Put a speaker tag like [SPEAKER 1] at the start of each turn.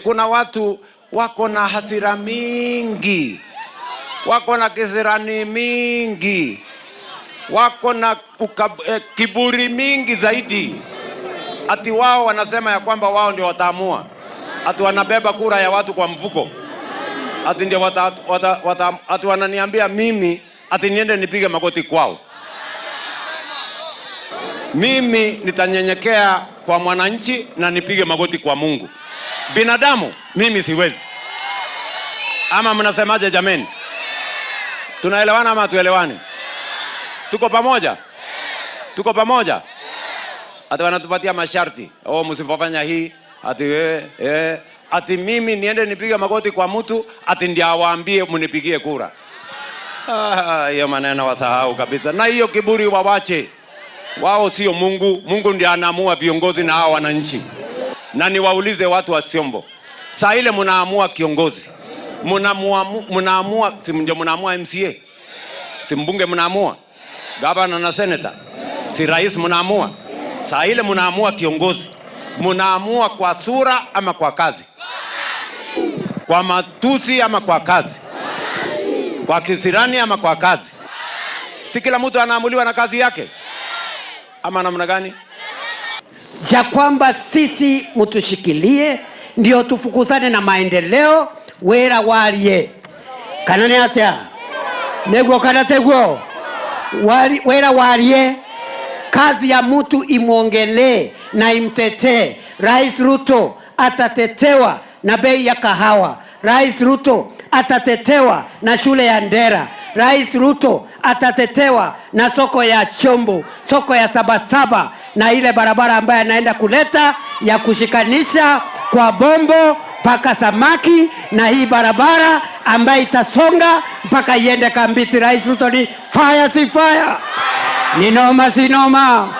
[SPEAKER 1] Kuna watu wako na hasira mingi, wako na kisirani mingi, wako na kiburi mingi zaidi, ati wao wanasema ya kwamba wao ndio wataamua, ati wanabeba kura ya watu kwa mfuko, ati ndio wata, wata, wata, ati wananiambia mimi ati niende nipige magoti kwao. Mimi nitanyenyekea kwa mwananchi na nipige magoti kwa Mungu. Binadamu mimi siwezi. Ama mnasemaje jameni? Tunaelewana ama hatuelewani? Tuko pamoja? Tuko pamoja? Ati wanatupatia masharti. Oh, msipofanya hii ati ati mimi niende nipige magoti kwa mtu ati ndiye awaambie mnipigie kura. Ah, hiyo maneno wasahau kabisa, na hiyo kiburi wawache. Wao sio Mungu. Mungu ndiye anaamua viongozi na hao wananchi. Na niwaulize watu wa Siombo, saa ile mnaamua kiongozi, mnaamua, si ndio mnaamua MCA, si mbunge mnaamua, gavana na senator, si rais mnaamua? Saa ile mnaamua kiongozi, mnaamua kwa sura ama kwa kazi? Kwa matusi ama kwa kazi? Kwa kisirani ama kwa kazi? Si kila mtu anaamuliwa na kazi yake ama namna gani?
[SPEAKER 2] Cha kwamba sisi mtushikilie ndio tufukuzane na maendeleo wira warie kana nĩ atĩa nĩguo kana tiguo? Wira warie, kazi ya mtu imwongelee na imtetee. Rais Ruto atatetewa na bei ya kahawa. Rais Ruto atatetewa na shule ya Ndera. Rais Ruto atatetewa na soko ya Shombo, soko ya Sabasaba na ile barabara ambayo anaenda kuleta ya kushikanisha kwa Bombo mpaka Samaki, na hii barabara ambayo itasonga mpaka iende Kambiti. Rais Ruto ni fire, si fire? Ni noma, si noma?